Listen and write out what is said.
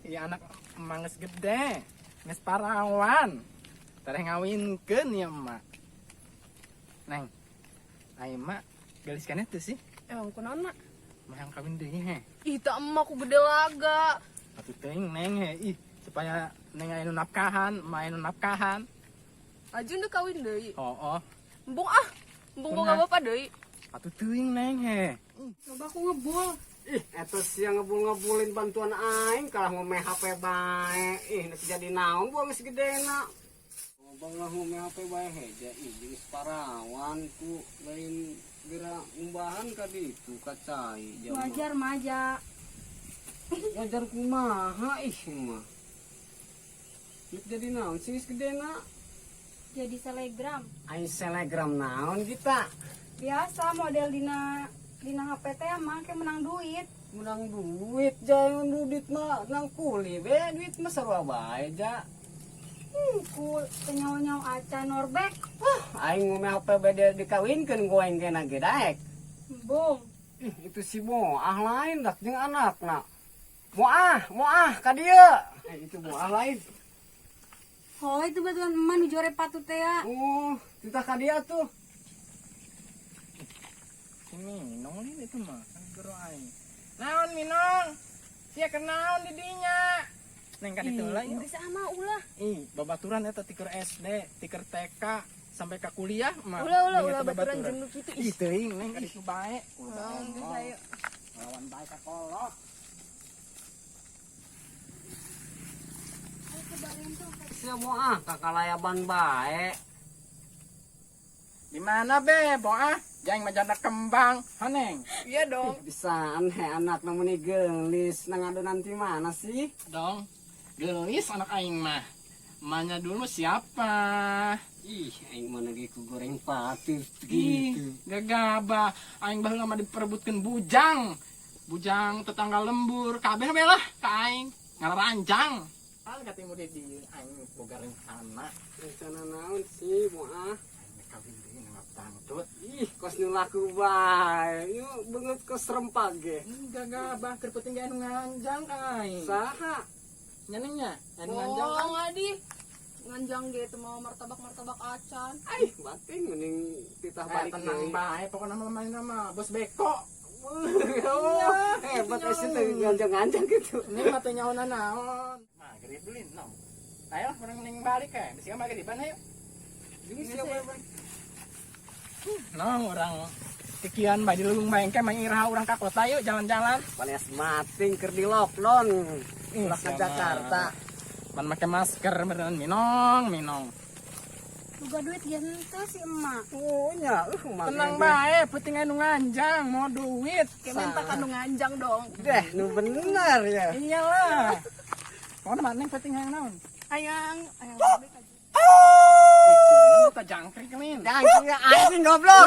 Iya, anak emak geus gede, geus parawan. Tereh ngawinkeun ya emak. Neng, ai emak geulis keneh teu sih? Emang kunaon, Mak? Emak hayang kawin deui he. Ih, tak emak ku gede laga. Atuh teuing, Neng, he. Ih, supaya Neng aya nu nafkahan, emak aya nu nafkahan. Ajun deh kawin deui. Oh. Embung ah. Embung boga Kunaon? Bapak deui. Atuh teuing, Neng, he. Coba aku ngebul. Ih, eta sia ngebul-ngebulin bantuan aing kalah ngome HP bae. Ih, nek jadi naon buang geus gedena. Oh, bang lah ngome HP bae heja ih jeung parawan ku lain geura ngumbahan ka ditu ka cai jauh. Wajar maja. Wajar kumaha ih mah. Nek jadi naon sih geus gedena? Jadi selegram. Aing selegram naon kita? Biasa model dina dina HP teh mah kayak menang duit. Menang duit jangan duit mah nang kuli be duit mah sarua bae ja. Ku penyawa-nyawa acan norbek. Aing ngome HP beda dikawinkeun ku aing kena ge daek. Bung. Ih, itu si Moah lain dak jeung anakna. Moah, Moah ka dieu. Eh, itu Moah lain. Oh, itu batuan emak nu jore patut teh ya. Oh, titah ka dieu tuh. Si Minong ini itu mah, kan guru aing. Naon, Minong? Sia kenaon di dinya? Neng, ka ditu lah yuk. Geus ama ulah. Ih, babaturan eta ti keur SD, ti keur TK sampai ka kuliah mah. Ulah ulah Jeung ulah eta baturan jeung nu kitu. Ih, teuing, Neng, ka ditu bae. Oh, geus ayo. Lawan bae ka kolot. Si Moah kakalayaban bae. Di mana be, Boah? Jang mah janda kembang, haneng. Iya dong. Ih, bisaan he anak meni geulis nang adonan ti mana sih? Dong. Geulis anak aing mah. Emaknya dulu siapa? Ih, aing mah lagi ku goreng patut Ih, gitu. Gagabah. Aing baheula mah diperebutkeun bujang. Bujang tetangga lembur, kabeh we lah ka aing. Ngararanjang. Hal katimu di dieu aing boga rencana. Rencana naon sih, Moah? Aing kawin deui nang dangdut. Ih, kos nu laku bae. Yuk, beungeut kos rempag ge. Gagabah keur penting ge anu nganjang ka aing. Saha? Nyanengnya, anu nganjang kan. Bohong adi. Nganjang ge teu mau martabak-martabak acan. Aih, bating mending titah Eh, balik tenang deui. bae, pokoknya mah main sama bos beko. Oh, hebat sih teh nganjang-nganjang gitu. Ini mah teu nyaona naon. Maghrib dulu no. Ayo, urang mending balik kae. Bisi maghriban ayo. Jeung siapa Bang? No, urang kikian bae di leuweung bae engke main iraha urang ka kota yuk jalan-jalan. Panas mating keur di lockdown. Ulah ke Sama. Jakarta. Pan make masker beneran, Minong, Minong. Boga duit ge henteu si emak. Oh nya, mah Tenang bae, penting anu nganjang, mau duit. Kayak minta kanu nganjang dong. Deh, nu bener ya. Iyalah. Pokoknya mah Neng penting hayang naon? Ayang, ayang balik aja. Ih, buka jangkrik lin. Jangkrik anjing goblok.